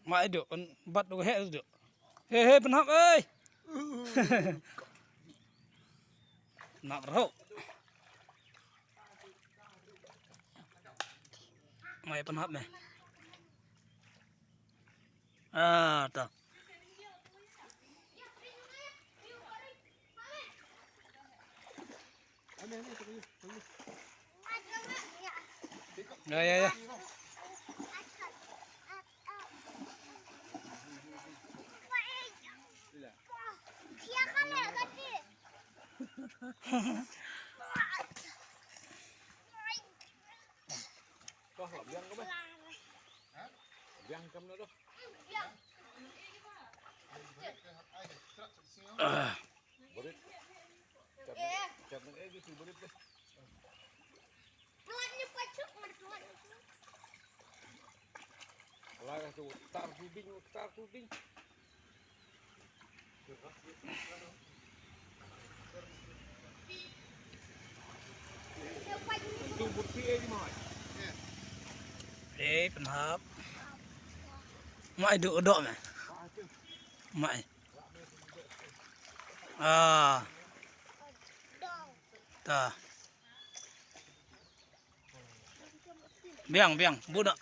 Maj ib dum, npaj dum hej dum. Hej hej, pab hab ej. Nag rau. Maj pab hab me. A, tau. Ya, ya, ya. Eb, pab hab. Maj ib dum dom me. Maj. A. Tag. Npiaj, npiaj, npub no.